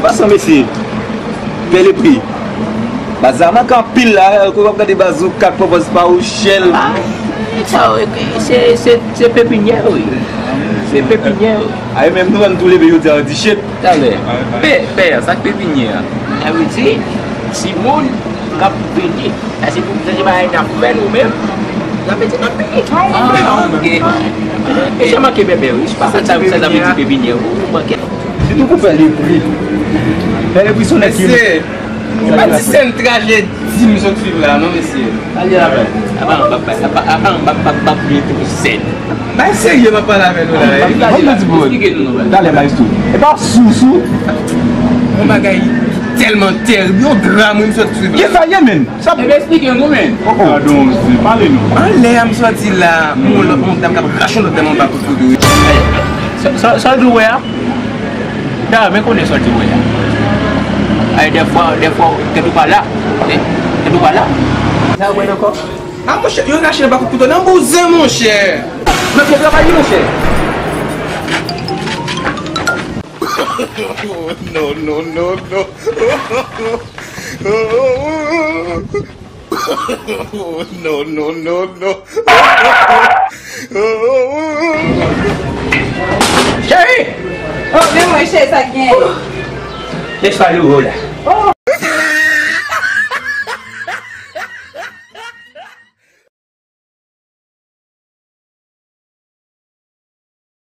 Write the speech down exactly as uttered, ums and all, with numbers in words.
Pasan mesye, pè Lepri. Baz la manke anpil la, kou w ap gade baz ou, kat pwopòz pa ou, chèl. Ah, sa, se, se, se pepinyè, wi. Se pepinyè, wi. Ayo menm nou menm tou leve jodi a, di shit. Talè. Pè, pè, sa k pepinyè a? Sa vle di, timoun k ap vini. Sa se pou, sa se bagay n ap fè nou menm. N ap mete nan peyi. Ah, ok. E sa manke bèbè, wi. Se pa sa, sa, sa vle di pepinyè, ou manke. Se tou pou fè Lepri. Fè Lepri son nèg ki. Mesye, se pa ti sèn trajedi m sot swiv la, non, mesye. Apa, apa, apa, apa, apa, apa, apa, tou sèn. Bay serye, m ap pale avè nou la. Ban m di pou ou. Talè, maestro. E pa sou, sou. Yon bagay tèlman tèrib, yon dram, wi, m sot swiv la. Kisa ye, menm? Sa. Ebe, eksplike nou, men. Oh, oh. Gadon, mesye, pale nou. Anlè a m sòti la, yon lòt, yon dam k ap rache yon lòt dam anba kout kouto. Sa, sa, sa w di w wè a? Da, men konnen sa w di w wè a. Ay, dèfwa, dèfwa, tèt ou pa la. Eh, tèt ou pa la. Sa w wè ankò? A, monchè, yo rache anba kout kouto nan bouzen, monchè. Nan fè travay li, monchè. No, no, no, no. No, no, no, no. Cheri! Oh, men mwen, cheri, sa k gen? Lèch pa louro la. Oh,